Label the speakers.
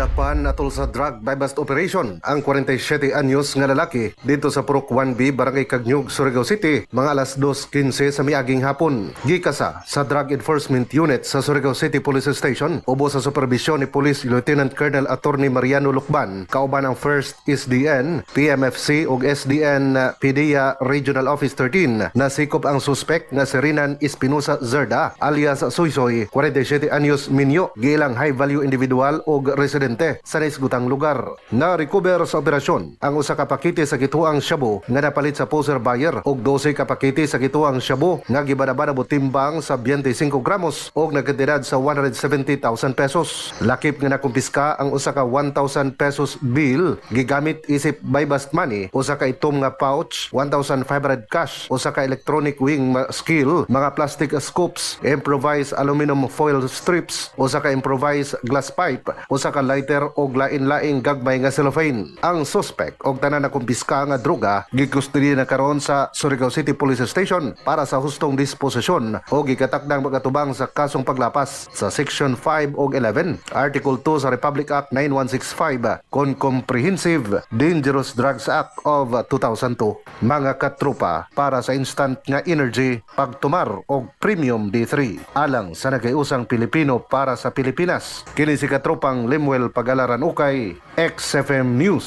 Speaker 1: Nadakpan atol sa drug buy-bust operation ang 47 anyos nga lalaki didto sa Purok 1B, Barangay Cagniug, Surigao City, mga alas 2:15 sa miaging hapon. Gikasa sa Drug Enforcement Unit sa Surigao City Police Station ubos sa supervisyon ni Police Lieutenant Colonel Attorney Mariano Lukban, kauban ang 1st SDN, PMFC ug SDN PDEA Regional Office 13. Nasikop ang suspect nga si Renan Espinosa Zerda alias Soysoy, 47 anyos, minyo, giilang high value individual og residente sa naisgutang lugar. Na-recover sa operasyon ang usa ka pakete sa gituang shabu nga napalit sa poseur buyer og 12 ka pakete sa gituang shabu nga gibanabana timbang sa 25 gramos og nagkantidad sa 170,000 pesos. Lakip nga nakumpiska ang usa ka 1,000 pesos bill gigamit isip buy-bust money, usa ka itom nga pouch, 1,500 cash, usa ka electronic weighing scale, mga plastic scoops, improvised aluminum foil strips, usa ka improvised glass pipe, usa ka lighter og lain-laing gagmay nga cellophane. Ang suspect og tanan na kumpiska nga droga gikustodiya na karon sa Surigao City Police Station para sa hustong disposisyon o gikatakdang magatubang sa kasong paglapas sa Section 5 og 11, Article 2 sa Republic Act 9165 kon Comprehensive Dangerous Drugs Act of 2002. Mga katropa, para sa instant nga energy, pagtumar og Premium D3. Alang sa nagayusang Pilipino, para sa Pilipinas. Kini si katropang Lemuel Pagalaran Ukay, XFM News.